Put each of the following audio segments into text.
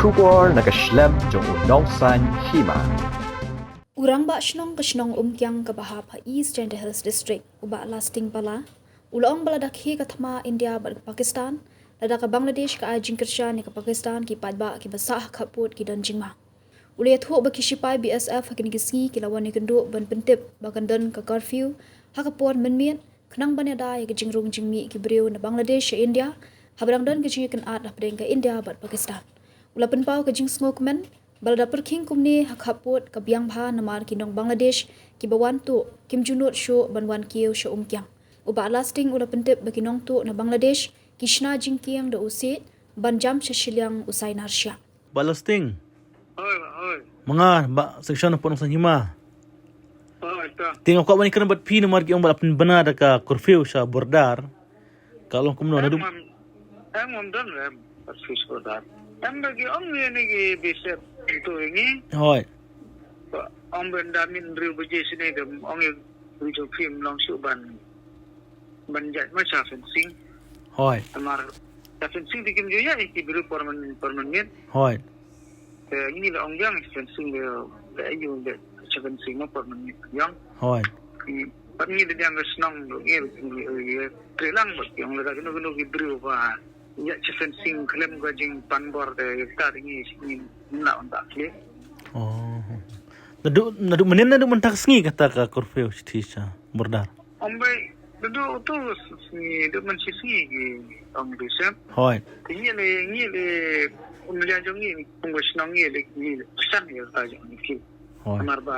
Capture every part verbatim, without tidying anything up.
Khubor na ka shlem jong u nongsaiñ hima. U Rangbah Shnong ka shnong Umkiang kaba hap ha East Jaintia Hills District, u Bah Lasting Pala, u la ong ba lada khie ka thma India bad ka Pakistan, lada ka Bangladesh ka ai jingkyrshan ïa ka Pakistan, ki paidbah kiba sah ha khappud ki don jingma. U la ïathuh ba ki shipai B S F ha kine ki sngi ki la wan ïakynduh ban pyntip ba kan don ka curfew ha ka por mynmiet, khnang ban ïada ïa ka jingrung jingmih ki briew na Bangladesh sha India, haba dang don ka jingïakynad hapdeng ka India bad Pakistan. U la pynpaw ka jingsngewkmen ba lada pyrkhing kumne ha khappud, ka biang bha namar ki nong Bangladesh kiba wan tuh kim ju nud shuh ban wan kiew sha Umkiang. U Bah Lasting u la pyntip ba ki nongtuh na Bangladesh ki shna jingkieng da u siej ban jam sha shiliang u Sainar Shah. Bah Lasting. Hoi, bah, hoi. Ma nga, bah section na pon sangima. Hoi, ta. Te nga kwah ban ïakren bad phi namar ki ong ba la pynbna da ka curfew sha border. Ka long kumno, naduh em, em, em, don, em, curfew sha border. Em, ba ki ong ïa ni ki bishop tu ïa ngi. Hoi. Ba ong ban da min riw baje shane, da ong ïa riw jong phi, ym long shuh ban ban jait ma sha fencing. Hoi. Namar sha fencing te kim ju ïa ki briew por mynmiet, por mynmiet. Hoi. Te ngi la ong biang sha fencing de, de ayu de sha fencing ma por mynmiet biang. Hoi. Ngi, pat ngi de biang ka shnong de ngi, ngi, ngi, ngi, trelang bad biang lada kano kano ki briew ba ïa sha fencing khlem ka jingpanbor de ta de ngi, ngi na on ta kle. Oh. Naduh, naduh mynnin, naduh mynta ka sngi kata ka curfew shithi sha border. Ong bai, duh utu sngi, duh mynshi sngi ki ong bishop. Hoi. Te ngi le, ngi le, um lia jong ngi, um shnong ngi le, ngi le, pesan ïa ka jong ngi ki. Hoi. Namar ba,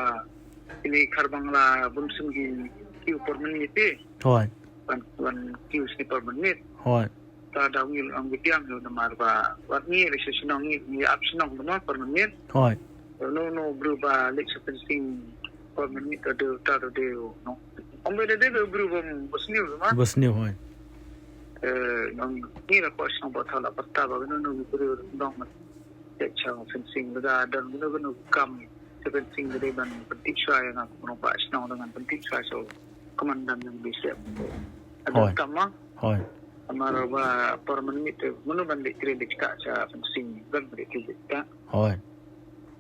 ini Khar Bangla bun sum ki, ki por mynmiet te. Hoi. Wan, wan ki sni por mynmiet. Hoi. Ta da ngi ong ki tiang ïa namar ba, wat ngi le shnong ngi, ngi ap shnong namar por mynmiet. Hoi. No, no, briew ba leit sha fencing por mynmiet ta de, ta de, no. Ong ba de, de, briew ba, ba sniew, ma? Ba sniew, hoi. Eh, nong, ngi la ko shnong ba ta la pata ba, no, no, briew dong, ma. Leit sha fencing, lada don, no, no, kam, sha fencing, de, ban, ban tip shwa ïa nga, kumno ba shnong dengan ban tip shwa, so, komandan yang bishop. Ada. Hoi. Kam, ma? Hoi. Namar ba, por mynmiet, mano ban leit kren leit ka sha fencing, ban leit kren leit ka. Hoi.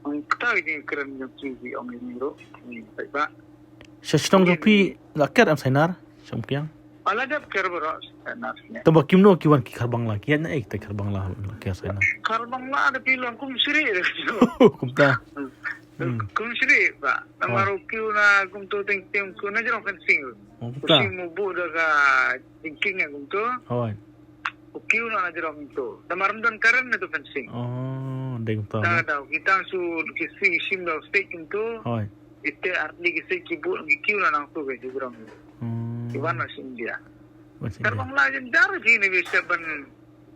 Ong kata ki jingkren jong ki, ki ong ini ruh, ni, baik ba. Sha shnong jong phi la ker em Sainar, sha Umkiang? Ala dep ker baroh Sainar ne. Tang ba kim no ki wan ki Khar Bangla, ki ïa na ek te Khar Bangla la ker Sainar. Khar Bangla da phi long kum shri de. Kumta. Hmm. Kum shri ba. Namar u kiew na kumto teng teng kiew na jrong fencing. Oh, kumta. Fencing mu bu da ka jingkieng ïa kumto. Hoi. U kiew na jrong to. Namar ym don current na tu fencing. Oh, deng to. Ta da, ki tang shu, ki si, shim da stage to. Hoi. Ite artli ki si ki bu, ki kiew na nang tu ke jrong. Hmm. Ki wan na India. Wan India. Khar Bangla jin jar ki ni bishop ban.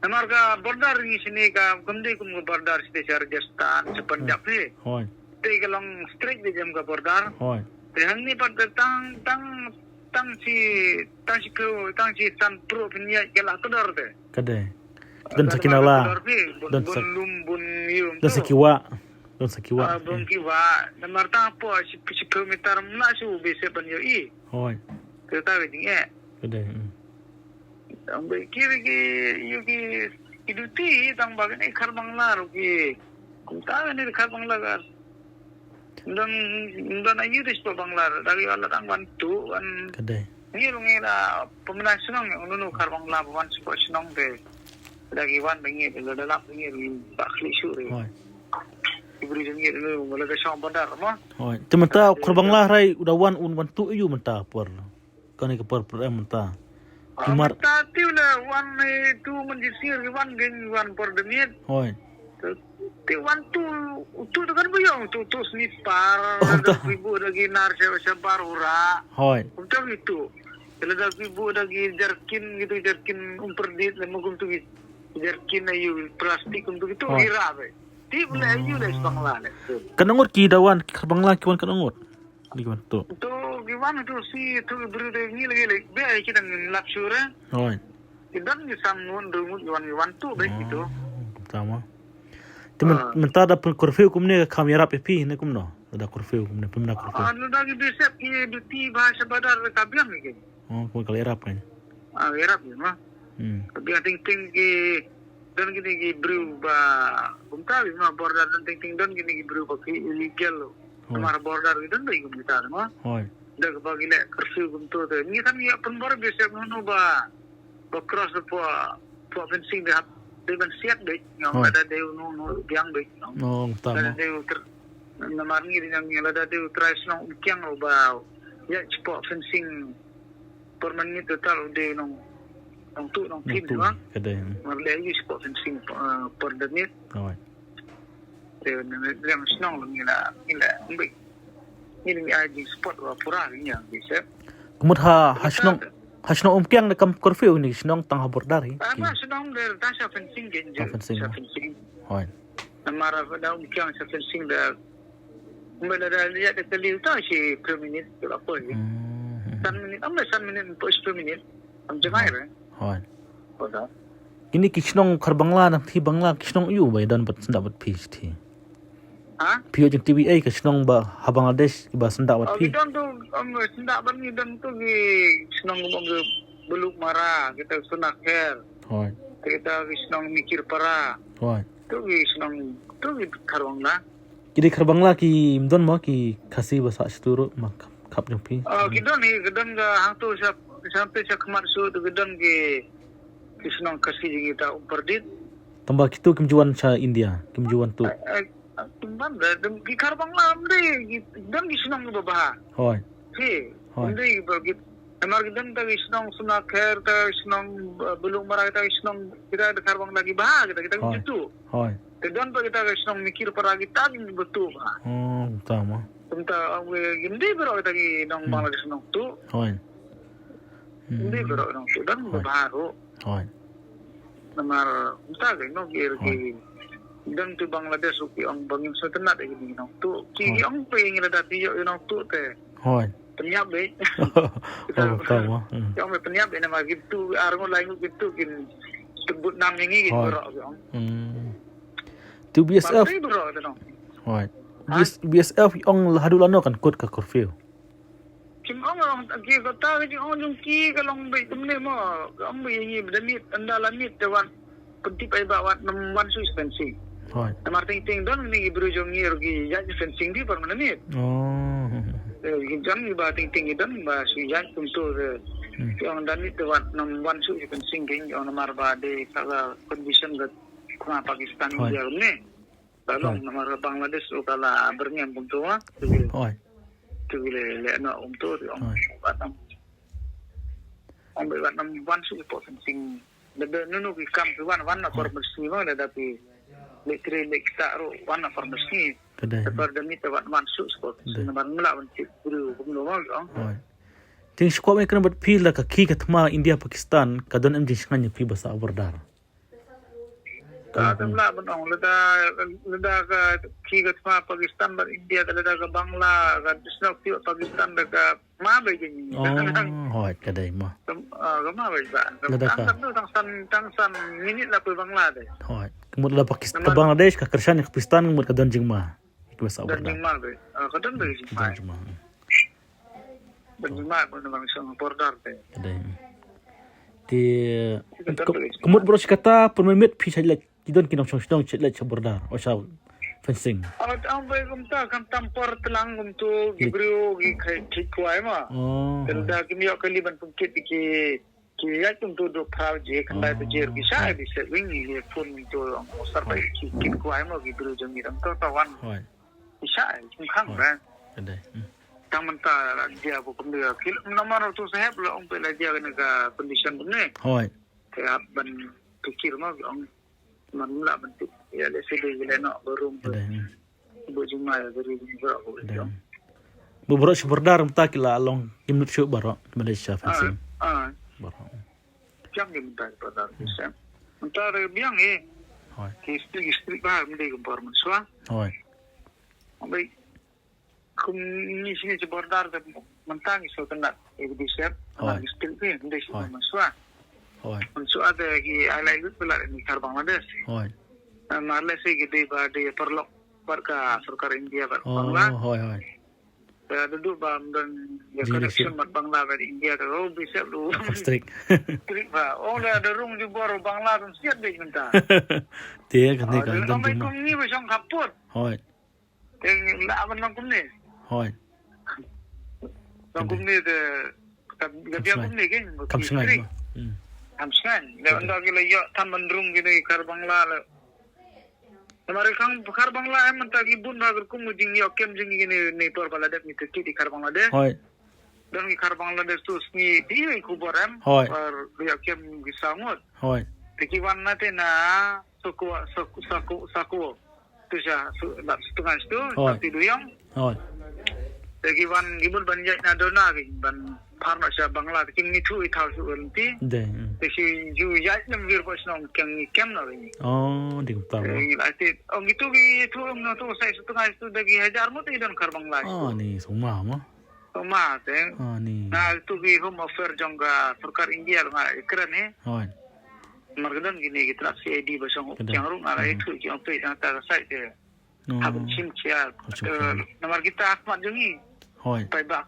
Namar ka border ni sini ka, kam dei kum ka border sini sha Rajasthan, sha Punjab ni. Hoi. Te ka long straight de jem ka border. Hoi. Te hangne pat tang, tang, tang shi, tang shi kiew, tang shi san pruh pynïaid ka la kdor te. Ka dei. Don sa ki nala. Don sa, bun lum, bun ïew. Don sa ki wah. Don sa ki wah. Ah, bun ki wah. Namar tang po shi, shi kilometer mla shu bishop ban ïohi. Hoi. Te ta ka jingeh. Ka dei. Hmm. Tang ba ki, ki, ïoh ki, ki duty, tang ba kane Khar Bangla ruh ki. Kumta kane Khar Bangla ka. Don, don ayu dis pa Bangla, da ki wala dang wan tu, wan. Ka dei. Ngi ruh ngi la, pemena shnong, ngi unu Khar Bangla, wan spa shnong te. Da ki wan ba ngi, da lap ngi, ba khlieh shuh re. Hoi. Ki briew jong ngi ruh, wala ka shong border, ma. Hoi. Te mynta Khar Bangla hynrei, u da wan, un wan tu ïa u mynta por. Kane ka por por em mynta. Ah, ki mar mynta te u la wan, eh, tu mynjit sir ki wan, ki wan por de miet. Hoi. Te wan tu, tu tu kan buyong, tu, tu sniper. Oh, da ta. Ki bu da ki nar sha, sha bar ura. Hoi. Kumta ki tu. Te la da ki bu da ki jerkin, ki tu jerkin umperdit, la ma kum tu ki jerkin ayu plastik kum tu ki tu. Hoi. Ki ra be. Ti u la ayu la Bangla le. Kan ngut ki da wan, ki Bangla ki wan kan ngut. Di ki wan tu. Tu ki wan tu si tu ki briew de ngi lagi le. Be ai ki dang lap sure. Hoi. Ki dang ki sam ngun du ngut ki wan ki wan tu be ki tu. Oh, tama. Ti men-, ah, mynta da pun curfew kumne ka kham ïarap ïa phi ne kumno? Da curfew kumne, pun da curfew. Ah, nu da ki bishop ki duty ba sha border ka biang ki. Oh, kumne ka ïarap kan. Ah, ïarap ni ma. Hmm. Ka biang ting ting ki Don kine ki briew ba kumta, bad ma border don teng teng don kine ki briew ba ki illegal. Hoi. Namar border ki don ba ki kumta, no? Hoi. Da kaba ki leh curfew kumto te. Ngi tang ngi ïa pynbor bishar no no ba, ba cross po, po fencing de hap, de ban siat de, no? Hoi. Ada de no no biang de, no? No, kumta. Ada mo. De ter-, namar ngi de ngi ada de trai shnong Umkiang ba ïa spot fencing permanent total de nong, nong tu, nong tin, nong tu, no? Ka dei. Mar le ïa spot fencing, eh, permanent. Hoi. Te ne, ne, ne, shnong ngi la, ngi la, ngi, ngi, ngi ai jingspot ba pura ngi ïa, ngi sep. Ka mut ha, ha shnong, ha shnong Umkiang ne kam curfew ne shnong tang ha border hi. Ah, ki. Ma shnong de ta sha fencing gen je. Sha fencing. Sha fencing. Hoi. Namar da Umkiang sha fencing da. Mbe la da ïa de kali ta shi per minit tu la poi. Hmm. San minit, am san minit, poi shi per minit. Am jngai re. Hoi. Ko da. Kine ki shnong khar Bangla na phi Bangla ki shnong ïu ba don bad senda bad phi shi. Ha? Phi ïoh jingtip ei ka shnong ba ha Bangladesh ki ba senda bad phi. Oh, ki don tu, um, senda bad ngi don tu ki shnong ba ngi Beluk Mara, kita Sunakher. Hoi. Kita ki shnong Mikir Para. Hoi. Tu ki shnong, tu ki khar Bangla. Ki dei khar Bangla ki don mo ki Khasi ba sah shitu ruh ma khap, khap jong phi. Oh, ki don hi, ki don ka hangtu sha, sha hangtu sha khmat shu tu ki don ki, ki shnong Khasi jong kita Umperdit. Tang ba kitu kim ju wan sha India, kim ju wan tu. Eh, eh, ban da, dem ki khar Bangla, em dei, ki, don ki shnong ba bha. Hoi. Ki, hoi. Em dei ba ki, namar ki don ta ki shnong Sunakher, ta ki shnong, eh, Beluk Mara, ta ki shnong, kita, kita khar Bangla ki bha, kita, kita ki tu. Hoi. Te don ba kita ki shnong Mikir Para kita ki betul ba. Oh, kumta mo. Kumta, ah, we, em dei bro kita ki nong Bangla ki shnong tu. Hoi. Em dei bro nong tu, don ba bha ruh. Hoi. Namar kumta ki nong ki, ki don tu Bangladesh ruh ki ong ba ngim sngewtynnat ïa ki nong tu. Ki, ki ong ba ngi la da ti ïoh nong tu te. Hoi. Pynïap beit. Oh, kumta mo. Hmm. Ki ong ba pynïap beit namar ki tu ar ngut lai ngut ki tu kin tebut nam ïa ngi ki bro ki ong. Hmm. Tu B S F. Parti bro tu nong. Hoi. Ha? B S, B S F ki ong la haduh lano kan kut ka curfew. Kim ong ong ki kata ki ong jong ki ka long beit kumne mo. Ka ong beit ngi ba da miet, ynda la miet te wan pyntip ai ba wat nym wan shu fencing. Hoi. Namar teng teng don ni ki briew jong ngi ruh ki ïaid fencing di por mynta miet. Oh. Eh, ki don ni ba teng teng ki don ba shu ïaid kumto de. Hmm. Ki ong da miet te wat nym wan shu fencing ki ong namar ba de ka condition ka khmat Pakistan India ne. Ka long namar Bangladesh ruh ka la byrngem kumto, ha. Hoi. Tu le, le na kumto, tu ong. Hoi. Wat nam. Ong beit wat nam wan shu po fencing. Lada nunu ki kam ki wan, wan na por mersni ma, lada ki lek tre lek ta ruh wan na por mersni. Ka dei. Te por da miet te wat wan shu shu. Ka dei. Namar ngla wan shu guru kumno ma, ong. Hoi. Te shu kwah ban kren bad phi la ka khie ka thma India Pakistan, ka don em jingshngaiñ ïa phi ba sah border. Ka tam la ban ong lada, lada ka khie ka thma Pakistan bad India, lada ka Bangla, ka disnok ti Pakistan da ka ma ba jing. Oh, hoi, ka dei mo. Ka, ah, ka ma ba ba. Lada ka. Tang san, tang san, tang san minit la poi Bangla de. Hoi. Ka mut la Pakistan, ka Bangladesh, ka kyrshan ïa ka Pakistan, ka mut ka don jingma. Ka ba sah border. Don jingma ba. Ah, ka don ba jingma. Don jingma. Hmm. Don jingma ba na bang song border de. Ka dei. Te, ka don ba jingma. Ka mut bro shi kata, pun mynmiet phi shait leit, ki don ki nongshong shnong shait leit sha border, o sha fencing. Ah, tang ba kumta, kam tam por tlang kumto, ki briew, ki khai, ki kwai ma. Oh. Te lada kim ïoh kali ban pynkhih ki Ki ïaid kumtu duk phra baje, khyndai baje ruh ki shah, ki sep wing, ki phone kumtu, ong sar ba ki kit kwai mo ki briew jong ngi dang to to wan. Hooid. Ki shah, ki khang ba. Ka dei. Hmm. Tang mynta la dia ba kumne ki namar tu sahep la ong ba la dia kane ka condition kumne. Hooid. Te hap ban pikir mo ki ong. Man lah ban tip. Ïa lehse dei ki leh noh ba rum. Ka dei. Hmm. Ba jingma ïa ka ri jong baroh. Ka dei. Ba baroh shi border mynta ki la long kim nud shuh baroh. Kim dei sha fencing. Ah, ah. Baroh. Jam ki mynta ki border. Hmm. Sem. Mynta re biang eh. Hooid. Ki strict, ki strict ba mynta ki por mynshuwa. Hooid. Bai. Kum ngi shini shi border te mynta ngi sngewtynnat ïa ka bishep, hooid, ngi stil phi, ngi dei shi, hooid, mynshuwa. Hooid. Mynshuwa te ki ai lai lut palat ïa ngi kar Bangladesh. Hooid. Namar lehse ki dei ba dei paralok bad ka sorkar India bad, oh, Bangla. Hooid, hooid. Te da duh ba ym don ïa connection bad Bangla bad India te, oh, bishop lu. Kam strict. Strict ba. Oh, la da rung jubor Bangla don siat bad mynta. Te kan ne ka don mai jumma. Kong ni ba shong khaput. Hoi. Te la ban long kumne. Hoi. Long kumne te ka, ka biang kumne ke. Kam sngewthuh. Kam sngewthuh. Le ynda ki la ïoh tam ban rung kine ki khar Bangla le. Namar i khang khar Bangla em mynta ki bun bha kum jingïoh kem jong ngi ne, ne por ba la dep ngi te kit i khar Bangladesh. Hoi. Don ki khar Bangladesh tu sngi ti i khubor em. Hoi. Par ïoh kem ki saw ngut. Hoi. Te ki wan na te na Soko, Soko, Soko, Soko. Tu sha, su, lap Sutnga tu, hoi, sa Tiduyong. Hoi. Te ki wan ki bun ban ïaid na dona ki ban phar na sha Bangla, te kim ngithuh i thaw shu ul ti. Dei, hmm. Te shu ju ïaid nam wir pa shnong kiang ngi kem na ri. Oh, dei kumta mo. Te ngi la ti, ong itu ki itu ong no tu sai Sutnga tu da ki hajar mo te don khar Bangla. Oh, ni suma mo. Suma te. Oh, ni. Na itu ki Home Affair jong ka sorkar India nga ikren he. Hoi. Mar ka don kine ki trak C I D ba shong kiang rung ala itu ki ong pe jong ta ka sai te. Hap chim chia. Namar kita khmat jong ngi. Hoi. Pai ba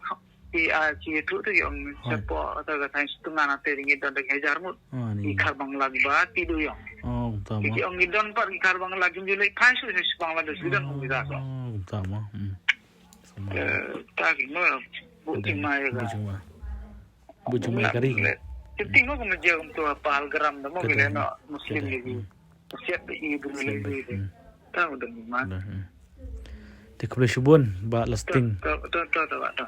ki a ki tu tu yong sepo ta ka thaiñ Sutnga na te ringgit don dek hajar mut. Ki khar Bangla ba Tiduyong. Oh, kumta mo. Ki ong ki don pat ki khar Bangla kim ju leh phai shu shu Bangladesh ki don ong ki da so. Oh, kumta mo. Hmm. Suma. Ta ki mo bu jingmai ka. Bu jingmai. Bu jingmai kari ka. Ti mo ko ma je kum tu Pahalgam da mo ki le no Muslim lagi. Siat ba i bu lagi. Ta udah ma. Te khublei shibun Bah Lasting. To to to to.